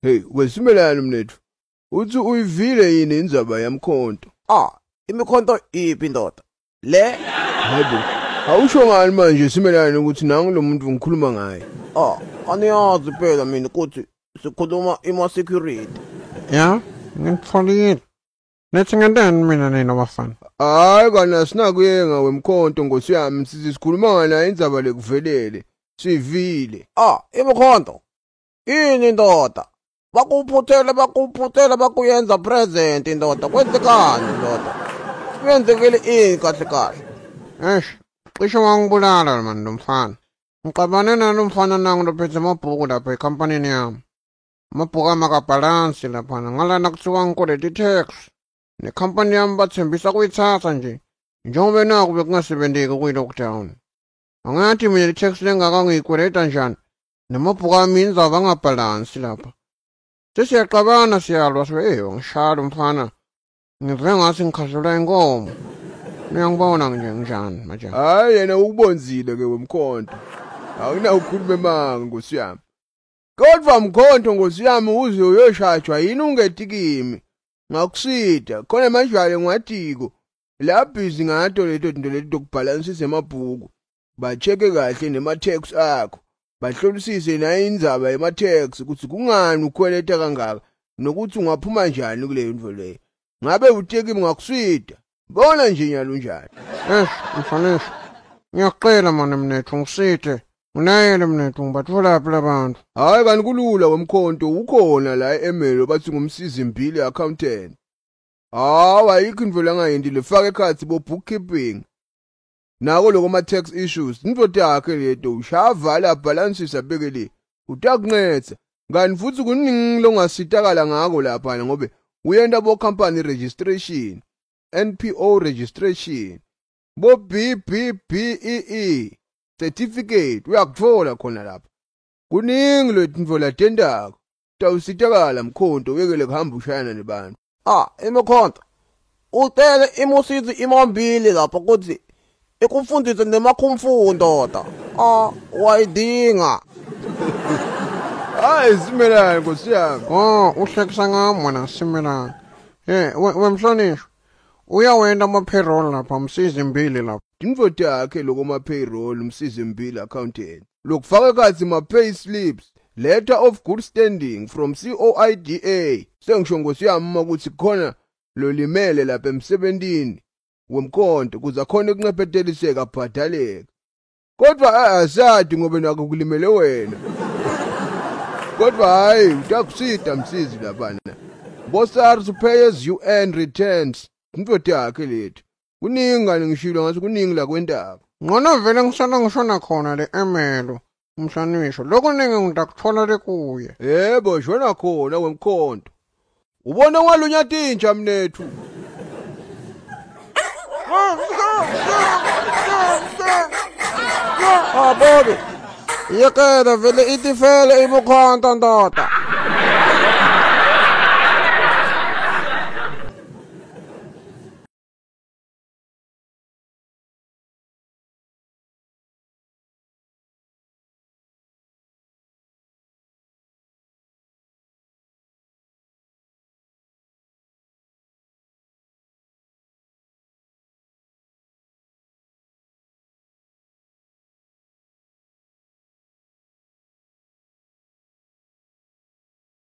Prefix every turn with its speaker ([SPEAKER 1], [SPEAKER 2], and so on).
[SPEAKER 1] Hey, wesimelana mnethu. Uthi uyivile yini indzaba yamkhonto?
[SPEAKER 2] Ah, imikhonto iphi ndoda? Le?
[SPEAKER 1] Hayibo. Awusho ngani manje simelane ukuthi nangu lo muntu ngikhuluma ngaye?
[SPEAKER 2] Ah, aniyazi phela mina ukuthi sikhuluma ima security.
[SPEAKER 3] Ya, ngitfolile. Nithi ngenteni mina nina bafana?
[SPEAKER 1] Hayi kana sinakuyenga wemkhonto nkosi yami sithi sikhuluma ngana indzaba lekuvelele. Sivile.
[SPEAKER 2] Ah, imikhonto. Yini ndoda? Bakuphuthele bakuphuthele bakuyenza present ndoda. Kwenzekani ndoda? Kwenzekile ini kahle kahle?
[SPEAKER 3] Eish, cishe wangibulala mani lo mfana. Ngixabane nalo mfana nangu lophethe amabhuku lapha ekhampanini yami. Amabhuku ami akabhalansi laphana ngalana kuthiwa ngikweleta i-tax. Nekhampani yami bathembisa kuyithatha nje. Njengoba naku bekungasebenteki kuyi-lockdown. Angathi mina i-tax lengaka ngiyikweleta njani? Namabhuku ami indzaba angabhalansi lapha. Sesiyaxabana siyalwa sibe eyo ngishaya lo mfana. Ngive ngathi ngikhahlelwa inkomo. Niyangibona nje nginjani manje.
[SPEAKER 1] Hayi yena ukubonzile ke wemkhonto. Awunawukhuluma emanga nkosi yami. Kodwa mkhonto nkosi yami uze uyoshajwa yini ungeti kimi. Ngakusida khona manje ngiwadiko. La busy ngato leto tinto leti tokubhalansisa emabhuku. Bacheke kahle nema tax akho. Bahlolisise nayo indzaba yema tax ukuthi kungani ukhweleta kangaka nokuthi ungaphuma njani kuleyo ndvo leyo. Ngabe utekimi ngakusida. Bona nje nyalo njani.
[SPEAKER 3] Eish, mfanisho. Ngiyakucela mani mnethu ngisithe. Unayele mnethu ngibatholaphi labantu?
[SPEAKER 1] Hayi kanti kulula wemkhonto ukhona la eMelo bathi ngumsizi mbili accountant. Hawu ayikho into langayenti lefaka ekhatsi bo bookkeeping. Nako lokho ama tax issues into yakhe leto ushavala balancisa bekele utakuncetsa. Kanti futhi kuningi longasitakala ngako lapha ngobe uyenda bo company registration, NPO registration, bo BBBEE certificate uyakuthola khona lapha. Kuningi letinto latentako. Tawusitakala mkhonto uyekele kuhamba ushayana nebantu.
[SPEAKER 2] Ah, imikhonto. Ucele imusizi imambili lapha ukuthi ikufundise nemakhumfu ndoda. Ah, wayidinga.
[SPEAKER 1] Hayi simelane nkosi yami.
[SPEAKER 3] Oh, uhlekisa ngami wena simelane. Hey, wemhlonishwa. Uyawenda ama-payroll lapha msizi mbili lapha.
[SPEAKER 1] Tinto takhe lokho ma payroll umsizi mbili accountant. Lokufaka ekhatsi ma pay slips, letter of good standing from COIDA. Sengisho nkosi yami ukuthi khona lolimele lapha emsebentini wemkhonto kuze khona ukuncepheteliseka abhadaleke. Kodwa asadi ngoba nako kulimele wena. Kodwa hayi utakusida msizi laphana. Bo SARS pay as you earn returns. Into yakhe lethu. Kuningi ngani ngishilo ngathi kuningi la kwentako.
[SPEAKER 3] Ngcono vele ngisala ngishona khona le emelo umhlanisho. Lokho ningi ngidakuthola le kuye.
[SPEAKER 1] Yebo, shona khona wemkhonto. Ubona walunya tinja mnethu.
[SPEAKER 2] Ah, Bobby. Yekela vele itifele imikhonto ndoda.